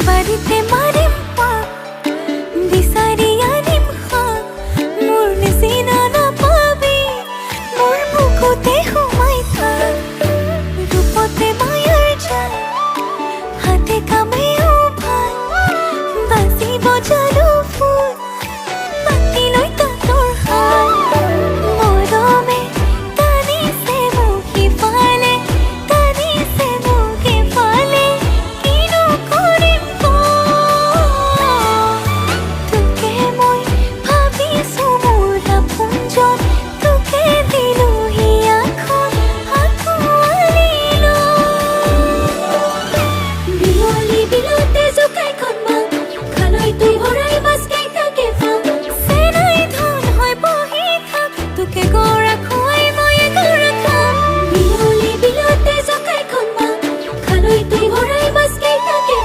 বাৰীতে মাৰিম পাক, বিচাৰি আনিম শাক। মোৰ নিচিনা নাপাবি, মোৰ বুকুতে সোমাই থাক। ৰূপতে মায়াৰ জাল, হাতে কামেও ভাল। বাজিব জানো ফুল, পাতি লৈ তাঁতৰ শাল। মৰমে টানিছে মোক সিফালে, টানিছে মোক ইফালে, কিনো কৰিম ক? তোকে মই ভাবিছো মোৰ আপোনজন, তোকে দিলো হিয়াখন আঁকোৱালি লৈ। বিয়লি বিয়লি।